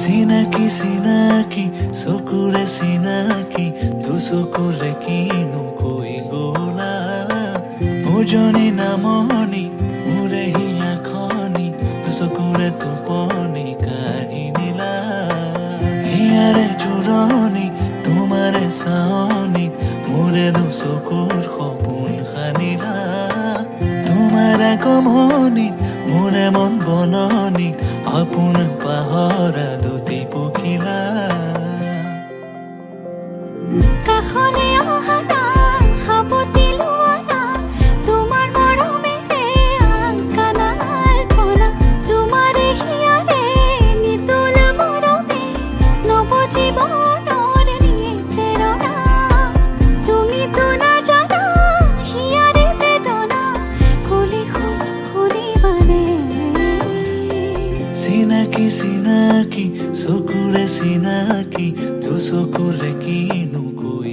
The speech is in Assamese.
চিনাকি চিনাকি চকুৰে চিনাকি, দুচকুৰে কিনো কৈ গলা। উজনি নামনি মোৰে হিয়াখনি, দুচকুৰে টোপনি কাঢ়ি নিলা। হিয়াৰে জোৰণি তোমাৰে চাৱনি, মোৰে দুচকুৰ সপোন সানিলা। তোমাৰ আগমনিত মোৰে মন বননিত আপোন পাহৰা দুটি পখিলা। কাষলে অহা না, সাৱটি লোৱা না, তোমাৰ মৰমেৰে আঁকা না আলপনা। তোমাৰে হিয়াৰে নিতুল মৰমে নৱজীৱনৰ নিয়ে প্ৰেৰণা। তুমিতো নাজানা হিয়াৰে বেদনা, খুলি খুলিবানে? চিনাকি চিনাকি চকুৰে চিনাকি, দুচকুৰে কিনো কৈ